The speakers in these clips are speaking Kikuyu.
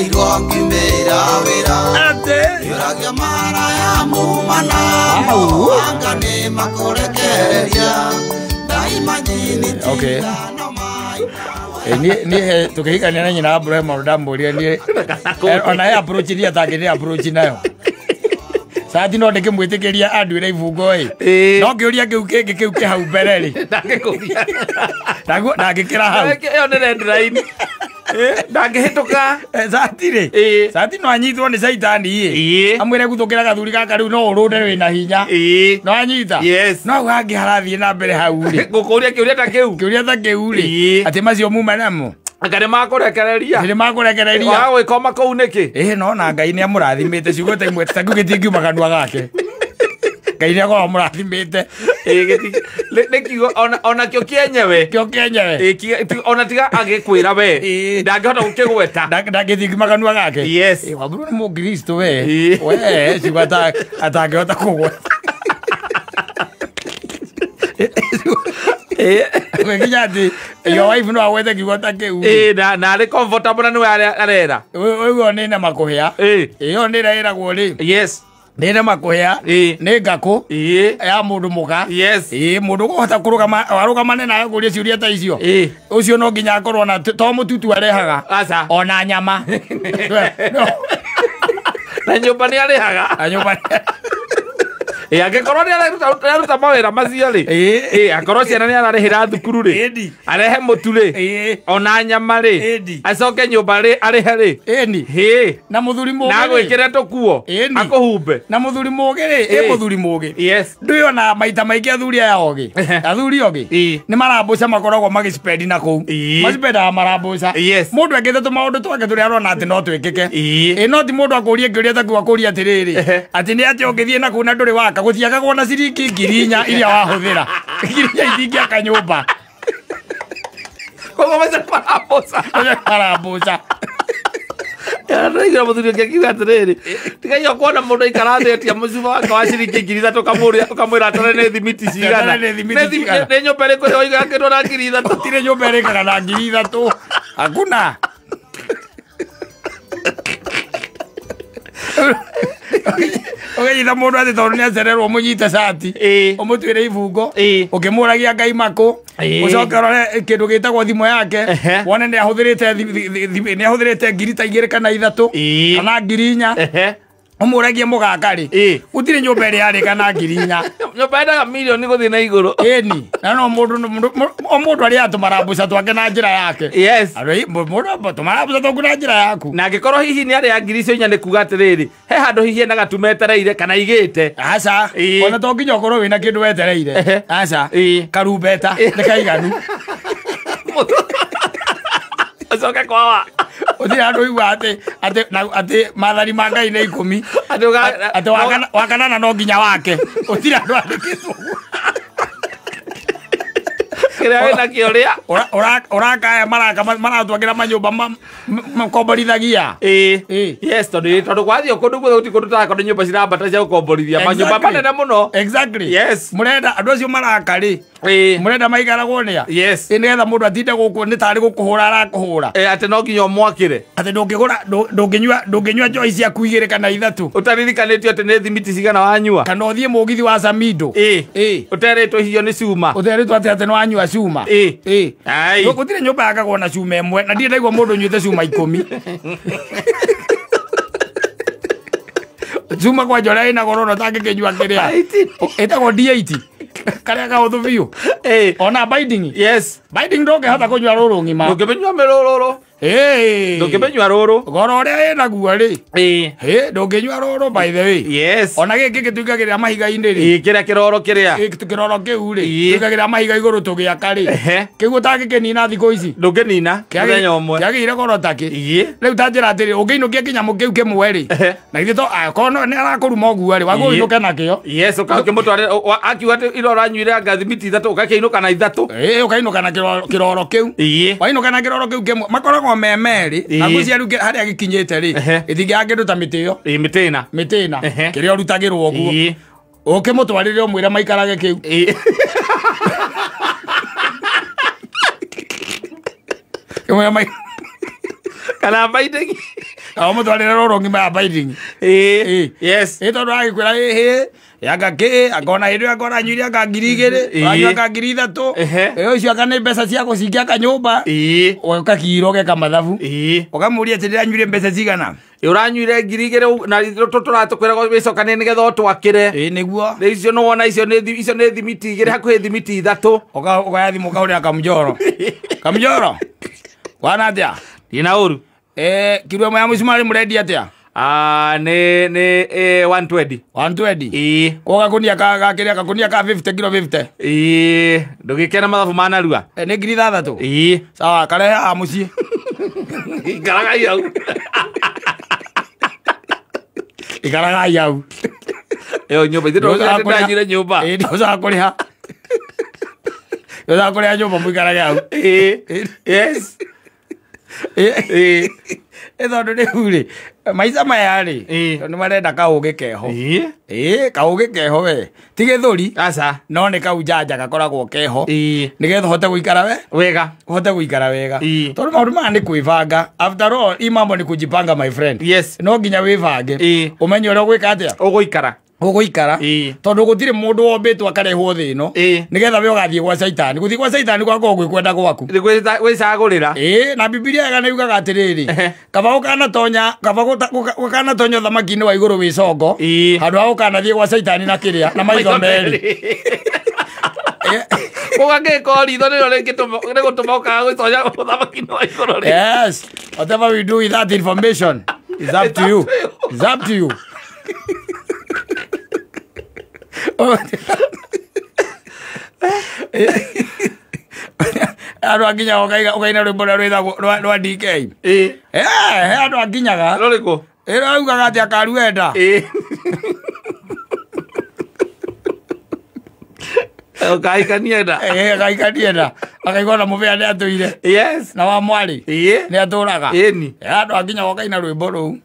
Njetereirwo ngiumĩra wĩra. Ate. Yũragia maraya muma Au. anga nĩ makũrekereria. Ndaimanyini Okay. tigano maina. Niĩ tukĩhikania na nyina Abraham ndamũria niĩ ona ye approach ni atangĩ nĩ approach nayo. Sati no ndĩkĩmwĩtĩkĩria anduĩre ibungo ĩ. Ĩĩ. No kĩũria kĩu kĩngĩ kĩu kĩ hau mbere rĩ. Ndangĩkũria. Ndaguo ndangĩkĩra hau. Ĩyo nĩ red line. Ndangĩhĩtũka. Sati rĩ. Ĩĩ. Sati no anyitwo nĩ caitani ĩ. Ĩĩ. Amwĩre guthũkĩra gathuri gaka rĩu no ũrũnde wĩna hinya. Ĩĩ. No anyita. Yes. No hau hangĩ harathiĩ na mbere hau rĩ. Ngũkũria kĩũria ta kĩu. Kĩũria ta kĩu rĩ. Ĩĩ. Atĩ macio muma namo. Anga nĩ makũrekereria. Nĩ makũrekereria. Waga gwĩkoma kũu nĩkĩ? Ĩĩ no na Ngai nĩ amũrathimĩte ciugo ta imwe ta kĩu gĩtingiuma kanua gake. Ngai nĩ akorwo amũrathimĩte. Ĩĩ, nĩ kiugo onakĩo kĩenyewe. Kĩo kĩenyewe. Ĩĩ, ona tiga agĩkwĩra we. Ĩĩ. Ndangĩhota gũkĩgweta. Ndangĩtingiuma kanua gake. Yes. Ĩĩ, Wamburu nĩ mũkristo we. Ĩĩ. We ciugo atangĩhota kũgweta. Gwĩkinya atĩ your wife no agwete kiugo ta kĩu. Ĩĩ, na arĩ comfortable na nĩwe arera. Ũguo nĩ nama kũhĩa. Ĩĩ. Ĩyo nĩ ĩrĩa ĩragwo rĩ. Yes. Nĩ nama kũhĩa. Ĩĩ. Nĩ ngakũ. Ĩĩ. Ya mũndũ mũka. Yes. Ĩĩ mũndũ ũkũhota kũrũgama arũgamane nawe kũria ciũria ta icio. Ĩĩ. Ũcio no nginya akorwo na to mũtutu arehaga. Aca. Ona nyama. No. Na nyũmba nĩ arĩhaga. Na nyũmba. Ĩĩ, angĩkorwo nĩ aruta mawĩra macio rĩ. Ĩĩ. Ĩĩ, akorwo ciana nĩ ararĩhĩra thukuru rĩ. Ĩni. Arehe mũtu rĩ. Ĩĩ. Ona nyama rĩ. Ĩni. Acoke nyũmba rĩ arĩhe rĩ. Ĩni. Hĩ. Na mũthuri mũgĩ. Na rĩ. agwĩkĩre tũkuo. Ĩni. Akũhumbe. Na mũthuri mũgĩ rĩ. Ĩ Ĩĩ. mũthuri mũgĩ. Yes. Ndũyona maita maingĩ athuri aya ogĩ. Athuri ogĩ. Ĩĩ. Nĩ marambũca makoragwo magĩcipendi na kũu. Ĩĩ. Macipendaga marambũca. Yes. Mũndũ ekĩte tũmaũndũ twake tũrĩa arona atĩ no twĩkĩke. Ĩĩ. Ĩ no ti mũndũ akũrie kĩũria ta kĩu akũrie atĩrĩrĩ. Ehe. Atĩ nĩ atĩ ũngĩthiĩ na kũu na ndũrĩ waka gũtiakagwo na ciringi 4,000 iria wahũthĩra. 4,000 itingĩaka nyũmba. Koguo macio marambũca. Macio marambũca. Ndaigua mũthuri ũngĩ akiuga atĩrĩrĩ, tigagia kuona mũndũ aikara thĩ etia mũcuba wake wa ciringi 3,000 ũkamwĩra atare nĩ thimiti cigana. Atare nĩ thimiti cigana. Nĩ nyũmba ĩrĩkũ ĩyo ĩgakĩtwo na 3,000? Gũtirĩ nyũmba ĩrĩkaga na 3,000. Hakuna. Ũkĩnyita mũndũ atĩ tondũ nĩ acererwo ũmũnyite cati. Ĩĩ. Ũmũtuĩre ibungo. Ĩĩ. Ũkĩmũragia Ngai makũ. Ĩĩ. Ũcoke ũrore kĩndũ gĩtagwo thimũ yake. Ehe. Wone nĩ ahũthĩrĩte nĩ ahũthĩrĩte 3,000 kana 3,000. Ĩĩ. Kana 4,000. Ehe. Ũmũragie mũgaka rĩ. Ĩĩ. Gũtirĩ nyũmba ĩrĩa yarĩka na 4,000. Nyũmba yendaga mirioni gũthiĩ na igũrũ. Ĩni. Na no mũndũ o mũndũ arĩa tũmarambuca twake na njĩra yake. Yes. Arĩ mũndũ tũmarambuca twaku na njĩra yaku. Na angĩkorwo hihi nĩ arĩa 4,000 nĩ kuga atĩrĩrĩ, he handũ hihi ena gatumetereire kana igĩte. Aca. Ĩĩ. Ona to nginya ũkorwo wĩna kĩndũ wetereire. Ehe. Aca. Ĩĩ. Karumbeta nĩ kaiganu. Ũcoke kwawa. Ũtirĩ handũ ũigua atĩ na atĩ maathani ma Ngai nĩ 10. Atĩ Atĩ wa kanana no nginya wake. Ũtirĩ handũ andĩkĩtwo ũguo. Kĩrĩa wĩnakĩo rĩa. Ũrakaya maraka maratwakĩra manyũmba makomborithagia. Ĩĩ. Ĩĩ. Yes, tondũ gwathiĩ kũndũ guothe gũtirĩ kũndũ ũtarakora nyũmba cirambata cia gũkomborithia. Manyũmba manene mũno. Exactly. Yes. Mũrenda andũ acio maraka rĩ. Ĩĩ. Mũrenda maikaragwo nĩa. Yes. Ĩ nĩgetha mũndũ atinde gũkũ nĩ tarĩ gũkũhũra arakũhũra. Ĩ, atĩ no nginya ũmwakĩre. Atĩ ndũngĩgũra ndũngĩnyua njohi ciaku 2 kana 3. Ũtaririkanĩtio atĩ nĩ thimiti cigana wanyua. Kana ũthiĩ mũgithi wa Samido. Ĩĩ. Ĩĩ. Ũterĩtwo icio nĩ cuma. Ũterĩtwo atĩ atĩ nĩ wanyua cuma. Ĩĩ. Ĩĩ. Ai. Gũtirĩ nyũmba yakagwo na cuma 1 na ndirĩ ndaigua mũndũ ũnyuĩte cuma 10. Cuma kwanja ũrĩa ĩna goro na ũtangĩkĩnyua kĩrĩa. Ĩtagwo D8. Karĩa kahũthũ biũ. Ĩĩ. Ona binding. Yes. Binding ndũngĩhota kũnyua rũrũ ng'ima. Ndũngĩmĩnyua mĩrũrũrũ. Ĩĩ. Ndũngĩmĩnyua rũrũ. Goro ũrĩa ĩnaguo rĩ. Ĩĩ. Ĩ ndũngĩnyua rũrũ by the way. Yes. Ona gĩkĩ gĩtuikagĩrĩra mahiga-inĩ rĩ. Ĩĩ, kĩrĩa kĩroro kĩrĩa. Ĩ, kĩroro kĩu rĩ. Ĩĩ. Tuikagĩrĩra mahiga igũrũ tũgĩaka rĩ. Ehe. Kĩu ũtangĩkĩnina thikũ ici. Ndũngĩnina mũthenya ũmwe. Kĩagĩire goro takĩ. Ĩĩ. Rĩu ta njĩra atĩrĩ ũngĩinũkia kĩnyamũ kĩu kĩmwe rĩ. Ehe. Na githĩ to akorwo nĩ arakũruma ũguo rĩ, wagwo Ĩĩ. ũinũke nakĩo. Yes, ũkĩmũtwarĩra akiuga atĩ ira ũranyuire anga thimiti 3 ũgakĩinũka na 3. Ĩĩ, ũkainũka na kĩroro kĩu. Ĩĩ. Wainũka na kĩroro kĩu kĩmwe makoragwo me merĩ. Ĩĩ. Na ngwĩciria rĩu harĩa gĩkinyĩte rĩ, Ehe. gĩtingĩaga kĩndũ ta mĩtĩ ĩyo. Ĩĩ, mĩtĩ ĩna. Mĩtĩ ĩna. Ehe. Kĩrĩa ũrutagĩrwo ũguo. Ĩĩ. Ũkĩmũtwarĩre ũmwĩre maikarage kĩu. Ĩĩ. Kĩmwĩre Kana binding. Kana ũmũtwarĩre rũrũ ng'ima ya binding. Ĩĩ. Yes. Ĩ tondũ agĩkwĩra ĩhĩ yanga kĩ akona hĩndĩ ĩyo akona anyuire anga 2000 Ĩĩ. anyua anga 3000 Ehe. ĩ ũcio anga nĩ mbeca cia gũcingia kanyũmba Ĩĩ. ũgakiro ũgeka mathabu Ĩĩ. ũkamũria atĩ ndĩranyuire mbeca cigana. Ĩ ũranyuire 2000 na tũratũkwĩra wĩcokanie nĩgetha ũtwakĩre. Ĩ nĩguo. Rĩu icio nĩwona icio nĩ icio nĩ thimiti igĩrĩ hakuhĩ thimiti ithatũ. Ũkaya thimũ ũkahũrĩra Kamũnjoro. Kamũnjoro wana atĩa? Ndina ũru. Kiro ĩmwe ya mũcumarĩ mũrendia atĩa? Nĩ 120. 120. Ĩĩ. Ko gakunia ka gakĩrĩa gakunia ka 50 kilo 50. Ĩĩ. Ndũgĩkena mathabu ma narua. Nĩ 6000. Ĩĩ. Sawa karehe haha mũciĩ. Ikaragai hau. Ikaragai hau. Ĩyo nyũmba ithuĩ ndanyuire nyũmba. Ĩ ndũcoka kũrĩha. Ndũcoka kũrĩha nyũmba mũikarage hau. Ĩĩ. Yes. Ĩ tondũ rĩu rĩ maica maya rĩ Ĩĩ. tondũ marenda kaũgĩ keho. Ĩĩ. Ĩ kaũgĩ keho we ti gĩthũri Aca. no nĩ kau njanja gakoragwo keho Ĩĩ. nĩgetha ũhote gũikara we Wega. uhote gũikara wega Ĩĩ. tondũ maũndũ maya nĩ kwĩbanga after all i mambo ni kujipanga my friend. Yes. No nginya wĩbange Ĩĩ. ũmenye ũrĩa ũgwĩka atĩa Ũgũikara. ũgũikara Ĩĩ. tondũ gũtirĩ mũndũ wombĩtwo akarehwo thĩ ĩno Ĩĩ. nĩgetha we ũgathiĩ gwa caitani gũthiĩ gwa caitani gwakorwo gwĩ kwenda gwaku. Nĩ gwĩcagũrĩra. Ĩĩ na Bibilia ĩga nĩ yugaga atĩrĩrĩ Ehe. kaba ũkanatonya kaba ũkanatonya ũthamaki-inĩ wa igũrũ wĩ congo Ĩĩ. handũ ha ũkanathiĩ gwa caitani na kĩrĩa na maitho merĩ. Ũgagĩko ritho nĩrĩo rĩgũtũma ũkaga gwĩtonya ũthamaki-inĩ wa igũrũ rĩ. Yes, whatever we do with that information is up to you. It's up to you. Andũ anginyaga ũkaina rwĩmbo rũrĩa rwĩtagwo rwa DK. Ĩĩ. He andũ anginyaga Rũrĩkũ? ĩrĩa augaga atĩ akaruenda. Ĩĩ. Ũkahikania nda. Akahikania nda akaigua na mũbĩa nĩ atũire Yes. na wa mwarĩ Ĩĩ. nĩ atũraga. Ĩni. Andũ anginyaga ũkaina rwĩmbo rũu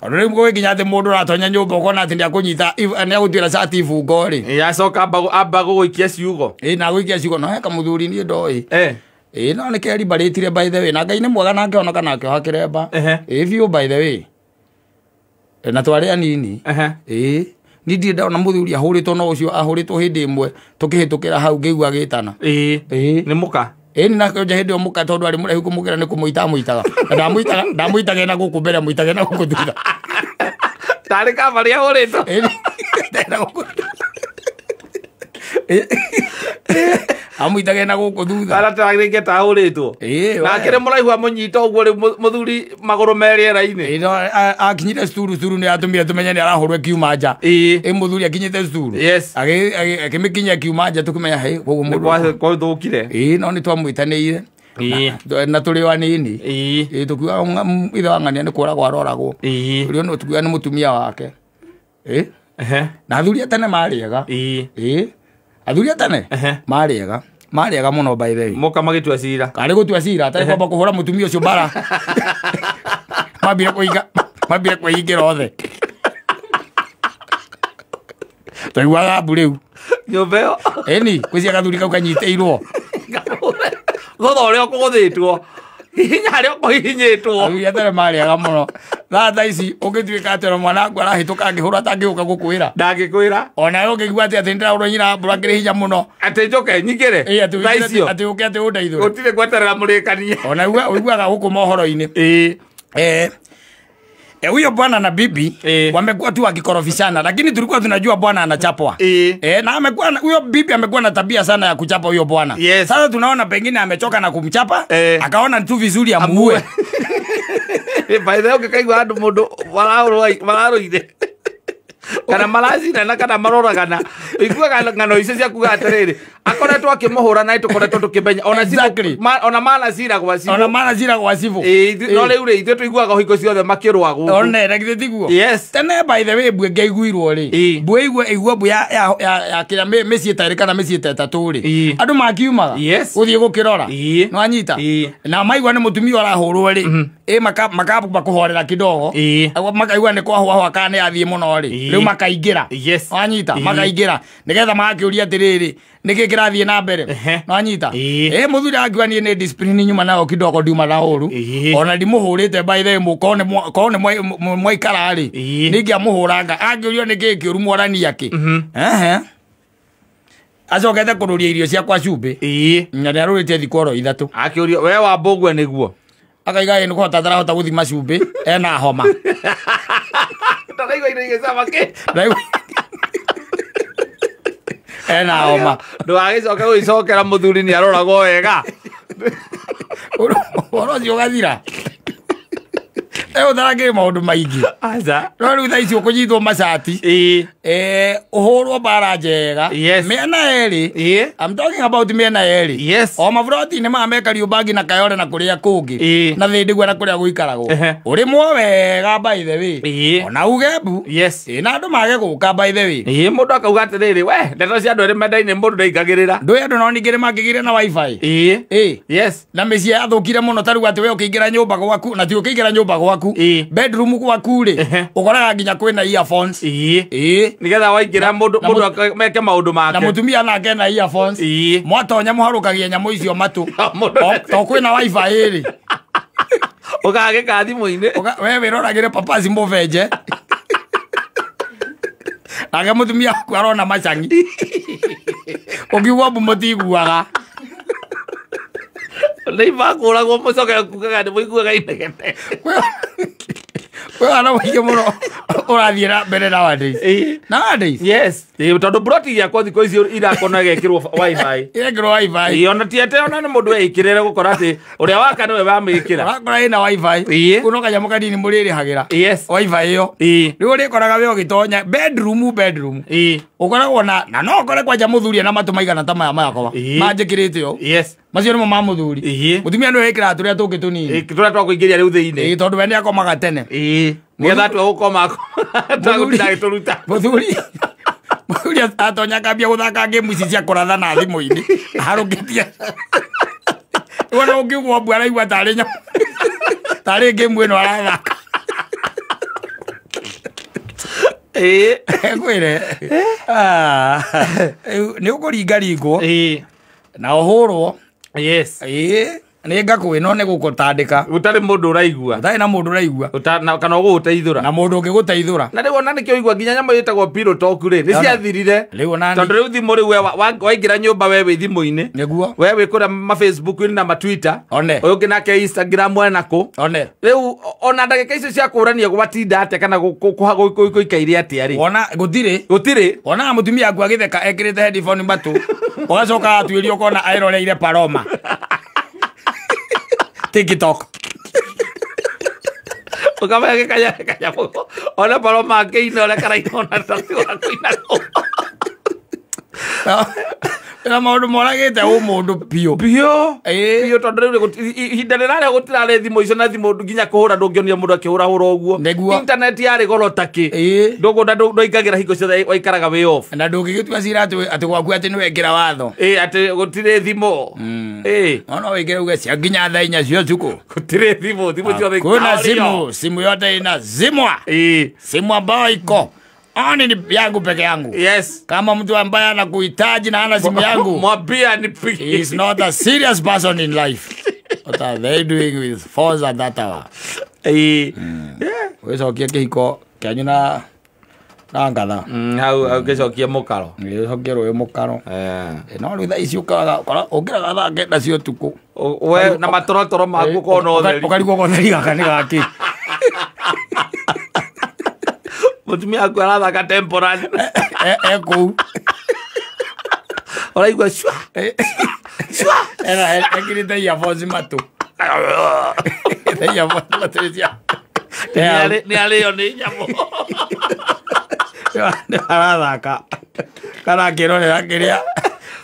tondũ rĩu gũgĩkinya atĩ mũndũ ũratonya nyũmba ũkona atĩ nĩakũnyita nĩagũtuĩra cati ibungo rĩ. Ĩĩ acoka amba gũgũikia ciugo. Ĩ na gũikia ciugo no heka mũthuri niĩ ndoĩ. Eh. Ĩ no nĩ kerimbarĩtire by the way na Ngai nĩ mwega na akĩhonoka na akĩoha kĩremba. Ehe. Ĩ biũ by the way. Na twarĩ anini. Ehe. Ĩ niĩ ndirĩ ndona mũthuri ahũrĩtwo no ũcio ahũrĩtwo hĩndĩ ĩmwe tũkĩhĩtũkĩra hau ngĩigua agĩtana. Ĩĩ. Ĩ. Nĩ mũka. Ĩ na kĩonja hĩndĩ ĩyo mũka tondũ arĩ mũraihu kũmũkĩra nĩ kũmũita amũitaga. Na ndamũitage na gũkũ mbere amũitage na gũkũ thutha. Tarĩ kabarĩ ahũrĩtwo. Ĩ na gũkũ. Amũitage na gũkũ thutha. Kana tarĩngĩ ta ahũrĩtwo. Ĩ Na akĩrĩ mũraihu amũnyita ũguo rĩu mũthuri magũrũ me rĩera-inĩ. Ĩ no akinyire cukuru cukuru nĩ atũmire tũmenye nĩ arahũrwo akiuma nja. Ĩĩ. Ĩ mũthuri akinyĩte cukuru. Yes. Akĩmĩkinyia akiuma nja tũkĩmenya hĩ koguo Nĩ mũndũ. kwathũkire. Ĩ no nĩ twamwĩtanĩire. Ĩĩ. Na tũrĩ o anini. Ĩĩ. Ĩ tũkiuga ithe wa ng'ania nĩ kũragwo aroragwo. Ĩĩ. Ũrĩa no tũkiuga nĩ mũtumia wake. Ĩ Ehe. na athuri a tene marĩ ega. Ĩĩ. Ĩ athuri a tene Ehe. marĩ ega. Marĩ ega mũno by the way. Moka magĩtua cira. Karĩ gũtua cira atarĩ kwamba kũhũra mũtumia ũcio mbara. Mambire kũhinga mambire kwĩhingĩra othe. Twaiguaga mbu rĩu. Nyũmba ĩyo. Ĩni gwĩciria gathuri kau kanyitĩirwo. Thutha ũrĩa ũkũgũthĩtwo. Hihinya harĩa ũkũhihinyĩtwo. Athuri a tene marĩ ega mũno. Thaa ici ũngĩtuĩka atĩ ona mwana waku arahĩtũka angĩhũra atangĩũka gũkwĩra. Ndangĩkwĩra. Ona we ũngĩigua atĩ atĩ nĩndĩrahũrwo nyina mbura ngĩrĩ hinya mũno. Atĩ njoke nyingĩre. Ĩ atĩ Thaa icio. atĩ ũke atĩ ũndeithũre. Gũtirĩ gweterera mũrĩkanie. Ona ũiguaga gũkũ mohoro-inĩ. Ĩĩ. Huyo bwana na bibi wamekuwa tu wakikorofishana, lakini tulikuwa tunajua bwana anachapwa. Na amekuwa huyo bibi amekuwa na tabia sana ya kuchapa huyo bwana. Yes. Sasa tunaona pengine amechoka na kumchapa, akaona tu vizuri amuue. By the way ũngĩkaigua andũ mũndũ mararũire kana maracinana kana maroragana ũiguaga ng'ano icio cia kuga atĩrĩrĩ akoretwo akĩmũhũra na tũkoretwo tũkĩmenya ona Exactly. ona manacira gwa cibũ. Ona manacira gwa cibũ. Ĩĩ, no rĩu rĩ ithuĩ tũiguaga hingo ciothe makĩrũa gũkũ. One na githĩ tiguo? Yes. Tene by the way mbue ĩngĩaiguirwo rĩ, Ĩĩ. mbue igua mbu ya kĩrĩa mĩciĩ ta ĩrĩ kana mĩciĩ ta ĩtatũ rĩ, Ĩĩ. andũ makiumaga Yes. gũthiĩ gũkĩrora. Ĩĩ. Nĩwanyita? Ĩĩ. Na maigua nĩ mũtumia ũrahũrwo rĩ, ĩ makamba kũhorera kidogo. Ĩĩ. Makaigua nĩ kwahũahũa kana nĩ athiĩ mũno rĩ, Ĩĩ. rĩu makaingĩra. Yes. Wanyita? Ĩĩ. Makaingĩra nĩgetha magakĩũria atĩrĩrĩ, nĩkĩ kĩrathiĩ na mbere. Ehe. Nwanyita. Ĩĩ. Ĩ mũthuri angiuga niĩ nĩ discipline nyuma nayo kidogo ndiuma na ũru. Ĩĩ. Ona ndimũhũrĩte by the way korwo nĩ mwaikara rĩ. Ĩĩ. Nĩingĩamũhũranga angĩũrio nĩ kĩĩ kĩũru mwarania kĩ. Ehe. Acokete kũrũria irio ciakwa cumbĩ. Ĩĩ. Na nĩarũrĩtie thikũ oro 3. Akĩũrio we wa mbũgue nĩguo. Akaiga ĩ nĩkũhota atarahota gũthima cumbĩ ena homa. Ndaraigua indo igĩcama kĩ. Ena homa. Ndũgagĩcoke gũgĩcokera mũthuri nĩ aroragwo wega. Ũhoro ũcio ũgathira. Ũtarakĩrĩ maũndũ maingĩ. Aca. No rĩu thaa ici ũkũnyitwo macati. Ĩĩ. Ũhũrwo mbara njega. Yes. Mĩena yerĩ. Ĩĩ. I'm talking about mĩena yerĩ. Yes. O maburoti-inĩ maya me Kariũmbangi na Kayore na kũrĩa kũngĩ. Ĩĩ. Na Thĩndĩgua na kũrĩa gũikaragwo. Ehe. Ũrĩmwo wega by the way. Ĩĩ. Ona uge mbu. Yes. Ĩĩ na andũ mage gũka by the way. Ĩĩ mũndũ akauga atĩrĩrĩ we ndeto cia andũ erĩ mendaine mũndũ ndaingagĩrĩra. Ndũĩ andũ no ningĩ nĩ mangĩgĩire na wifi. Ĩĩ. Ĩĩ. Yes. Na mĩciĩ yathũkire mũno ta rĩu atĩ we ũkĩingĩra nyũmba gwaku na ti ũkĩingĩra nyũmba gwaku. Ĩĩ. Bedroom gwaku rĩ. Ehe. Ũkoraga nginya kwĩna earphones. Ĩĩ. Ĩĩ. Nĩgetha waingĩra mũndũ mũndũ meke maũndũ Na make. mũtumia nake ena earphones. Ĩĩ. Mwatonya mũharũkagia nyamũ icio matũ. Mũndũ To kwĩna wifi ĩrĩ. ũgagĩka thimũ-inĩ. We wĩroragĩre papasi mũbenje. Nake mũtumia waku arona macangi. Ũkiuga mbu mũtiguaga. Nĩ ibakũragwo mũcoke kugaga nĩ mũiguaga inegene. Kwĩ wana mũingĩ mũno ũrathiĩ na mbere nowadays. Ĩĩ. Nowadays. Yes. Ĩĩ tondũ broti yakwa thikũ ici irakona ĩgekĩrwo wifi. Ĩrekĩrwo wifi. Ĩĩ ona ti atĩ ona nĩ mũndũ eĩkĩrĩre gũkora atĩ ũrĩa waka nĩwe wamĩkĩra. Ũrakora ĩna wifi. Ĩĩ. Kũu no kanyamũ kanini mũrĩrĩhagĩra. Yes. Wifi ĩyo. Ĩĩ. Rĩu ũrĩkoraga we ũgĩtonya bedroom bedroom. Ĩĩ. Ũkoragwo na no ũkore kwanja mũthuri ena matũ maigana ta maya makwa. Ĩĩ. Manjĩkĩrĩte ũũ. Yes. Macio nĩmo ma mũthuri. Ĩĩ. Mũtumia nĩwe wĩkĩraga tũrĩa tũngĩ tũnini. Ĩĩ tũrĩa twakũingĩria rĩu thĩinĩ. Ĩĩ tondũ we nĩakomaga tene. Ĩĩ. Nĩgetha atue gũkoma twagũtinda agĩtũruta. Mũthuri atonya akambia gũthaka ngĩmu ici cia kũratha na thimũ-inĩ. Aharũkĩtie. Wona ũngiugwo mbu araigua tarĩ nyamũ. Tarĩ ngĩmu ĩno arathaka. Ĩĩ. Ngwĩre. Nĩ ũkũringaringwo. Ĩĩ. Na ũhũrwo. Yes. Ĩĩ. Nĩ ngakũ ĩno nĩ gũkũtandĩka. Gũtarĩ mũndũ ũraigua. Gũtarĩ na mũndũ ũraigua. Kana ũgũgũteithũra. Na mũndũ ũngĩgũteithũra. Na rĩu ona nĩkĩo ũigua nginya nyamũ ĩtagwo pillow talk rĩ nĩ ciathirire. Rĩu ona Tondũ rĩu thimũ rĩu we waingĩra nyũmba we wĩ thimũ-inĩ. Nĩguo. We wĩ kũrĩa ma Facebook-inĩ na ma Twitter. One. Ũyũ ũngĩ nake Instagram ena kũ. One. Rĩu ona ndagĩka icio cia kũrania gwatinda atĩa kana gũikaire atĩa rĩ. Wona gũtirĩ. Gũtirĩ. Wonaga mũtumia aku agĩtheka ekĩrĩte headphone matũ. Ũgacoka atuĩria ũkona eroreire Paloma. TikTok. Ũkamenya gĩkanya kanyamũ. Ona Paloma akĩina ũrĩa karaina ona tati wa kũina. Na maũndũ moragĩte ũmũndũ biũ. Biũ. Ĩĩ. Biũ tondũ rĩu ihinda rĩrarĩa gũtirarĩ thimũ icio na thimũ nginya kũhũra ndũngĩonire mũndũ akĩhũrahũra ũguo. Nĩguo. Internet yarĩ goro ta kĩ. Ĩĩ. Ndũngũnda ndwaingagĩra hingo ciothe waikaraga wĩ off. Na ndũngĩgĩtua cira atĩ gwaku atĩ nĩwekĩra watho. Ĩĩ atĩ gũtirĩ thimũ. Ĩĩ. No no wĩkĩre uge cia nginya thaa 4 cia ũtukũ. Gũtirĩ thimũ, thimũ ciothe Kuna ikahorio. simu, simu yote inazimwa. Ĩĩ. Simu ambayo iko on ni yangu peke yangu. Yes. Kama mtu ambaye anakuhitaji na hana simu yangu, Mwambie anipige. he is not a serious person in life. What are they doing with phones at that hour? Ĩĩ. Wĩcokie kĩhiko kĩanyu na ngatha. Hau ngĩcokia mũkaro. Wĩcokie rũĩ mũkaro. Eh. No rĩu thaa ici ũkaga ũngĩraga thaa 9 cia ũtukũ. We na matorotoro maku ũkona ũtheri. Ũkarigwo gotheri gaka nĩ gakĩ. Mũtumia waku arathaka temporary. Kũu. Ũraigua cua. Cua. Ena ekĩrĩte earphones matũ. Earphones matũ cia. Nĩ arĩo nĩ nyamũ. Nĩ arathaka. Kana akĩrorera kĩrĩa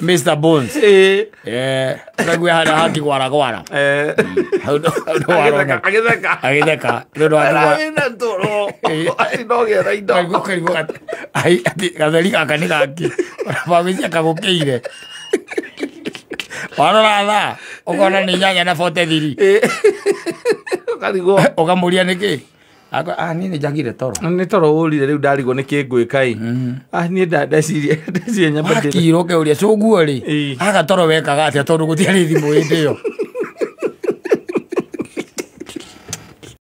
Mr. Bones. Ĩĩ. Ũkaigua harĩa hakĩgwaragwara. Hau no warona. Agĩtheka. Agĩtheka. Nĩ ũndũ wa kĩgwara. Wĩna toro. Acinogera indo. Ũkarigwo atĩ gatheri gaka nĩ gakĩ. Ona bagwĩcia kagũkĩire. Warora thaa ũkona nĩ 8:43. Ũkarigwo. Ũkamũria nĩkĩ? Ah, niĩ nĩ njagire toro. Nĩ toro ũrire rĩu ndarigwo nĩ kĩ ngwĩka ĩ. Ah, niĩ ndeciria ndeciria nyambe Wakirwo ũkeuria cũguo rĩ, Ĩĩ. aga toro wekaga atĩa tondũ gũtiarĩ thimũ hĩndĩ ĩyo.